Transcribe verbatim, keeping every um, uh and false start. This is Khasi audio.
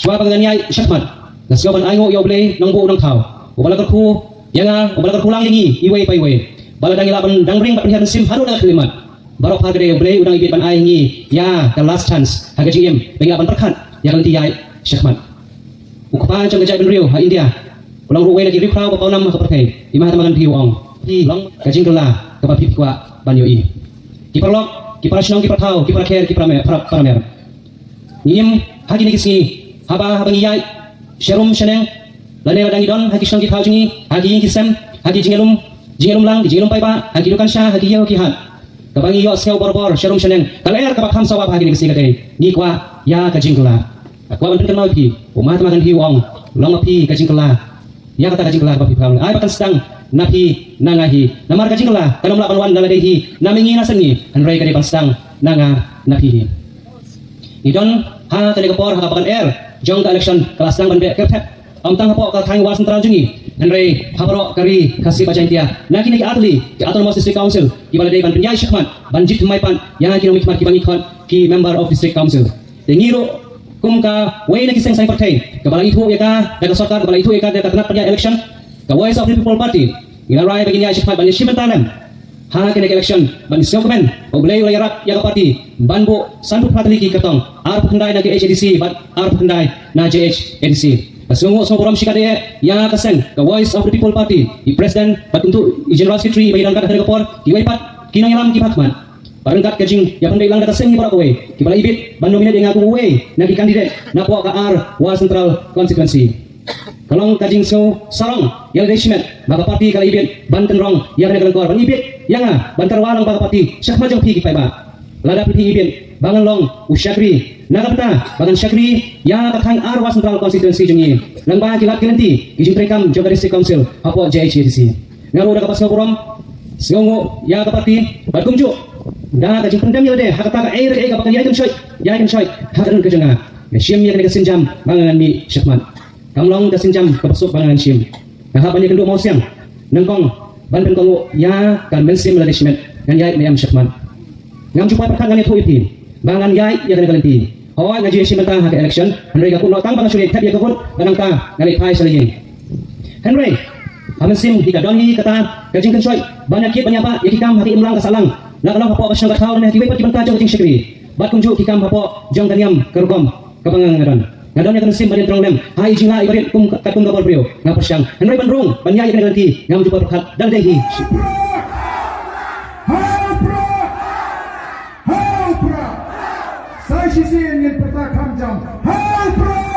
Ba ngan ïaid shakhmat, nga sngew ban ainguh ïa U Blei Nongbuh Nongthaw, uba la kyrkhu ïa nga, uba la kyrkhu lang ïa ngi iwei pa iwei, ba la dang ïa lah ban dang ring bad pynhiar mynsiem haduh na ka khyllipmat. Baroh ha ka dei U Blei u dang ibit ban ai ngi ïa ka last chance ha ka jingim ba ngi lah ban pyrkhat ïa ka lynti ïaid shakhmat. U kpa jong ka jaitbynriew ha India, u long ruh uwei na ki riewkhraw ba pawnam ha ka pyrthei, i Mahatma Gandhi u ong, phi long ka jingkylla kaba phi kwah ban ïohi. Ki paralok, ki para shnong, ki para thaw, ki para kher, ki para mer, para, para mer. Ngi im ha kine ki sngi haba, haba ngi ïaid sharum shaneng, lane lada ngi don ha ki shnong ki thaw jong ngi, ha ki ïing ki sem, ha ki jingïalum, jingïalum lang, ki jingïalum paidbah, ha ki dukan sha, ha ki ïew ki hat, kaba ngi ïohsngew borabor sharum shaneng, ka lyer kaba kham sawa ha kine ki sngi ka dei, ngi kwah ïa ka jingkylla. Nga kwah ban pynkynmaw ïa phi, u Mahatma Gandhi u ong, long ma phi ka jingkylla. Ïa kata ka jingkylla kaba phi pynpaw, ai ba kan sdang na phi na nga hi. Namar ka jingkylla kan ym lah ban wan na lade hi na mihngi na sngi, hynrei ka dei ban sdang na nga na phi hi. Ngi don ha kane ka por ha kaba kan er jong ka election ka la sdang ban beh kyrphet, ym tang hapoh ka thaiñ War Central jong ngi, hynrei ha baroh ka Ri Khasi bad Jaintia, na kine ki artylli ki Autonomous District Council kiba la dei ban pynïaid shakhmat ban jied thymmai pat ïa ki nongmihkhmat kiba ngi khot ki Member of District Council. Te ngi ruh kum kawei na ki seng saiñ pyrthei kaba la ithuh ïa ka da ka sorkar, kaba la ithuh ïa ka da ka tnat pynïaid election, ka Voice of the People Party, ngi la rai ba ngin ïaid shakhmat ban ïashim bynta lem ha kane ka election, ban ïasngewkmen ba U Blei u la ïarap ïa ka party ban buh sanphew phra tylli ki kyrtong, arphew khyndai na ka H A D C bad arphew khyndai na J H A D C. Ka sngewnguh sngewburom shikatdei ïa ka seng ka Voice of the People Party, i President bad kumjuh i General Secretary ba ïadon kat ha kane ka por, kiwei pat ki nongïalam kiba ha khmat. Bad ryngkat ka jingïapynbeit lang da ka seng hi baroh kawei kiba la ibit ban nominate ïa nga kum uwei na ki candidate napoh ka ar War Central Constituency. Ka long ka jingsngew sarong ïa lade shimet ba ka party ka la ibit ban kynrong ïa kane ka lyngkor, ban ibit ïa nga ban tyrwa lang bad ka party shakhmat jong phi ki paidbah. Lada phi ibit ba ngan long u shakri na ka bynta ba ngan shakri ïa ka thaiñ ar War Central Constituency jong ngi, lyngba ki lad ki lynti ki jingtreikam jong ka District Council hapoh J H A D C. Nga ruh da kaba sngewburom, sngewnguh ïa ka party bad kumjuh da ka jingpyndem ïa lade ha kata kaei re kaei kaba kan ïai kynshoit, ïai kynshoit ha ka don ka jong nga. Nga shim ïa kane ka sienjam ba ngan mih shakhmat. Kam long ka sienjam kaba suk ba ngan shim. Nga hap ban ïakynduh mawsiang nyngkong ban pynkohnguh ïa ka mynsiem lade shimet, ngan ïaid ne em shakhmat. Ngam ju poi pyrkhat, ngan ïathuh ïa phi ba ngan ïaid ïa kane ka lynti. Hooid, nga ju ïashim bynta ha ka election, hynrei nga kut noh tang ba nga shu leit thep ïa ka vote, bad nangta nga leit phai sha la ïing. Hynrei ha mynsiem hi ka don hi kata ka jingkynshoit ban ïakit ban ïabah ïa ki kam ha ka imlang ka sahlang, la ka long hapoh ka shnong ka thaw ne ha kiwei pat ki bynta jong ka jingshakri, bad kumjuh ki kam hapoh jong ka niam ka rukom kaba nga nga don. Nga don ïa ka mynsiem ban ïadon lem ha i jinglah iba rit kum ka, katkum ka bor briew. Nga pyrshang, hynrei ban rung ban ïaid ïa kane ka lynti, ngam ju poi pyrkhat da lade hi. Hau pra! Hau pra! Sa shisien ngin pyrta kham jam. Hau pra!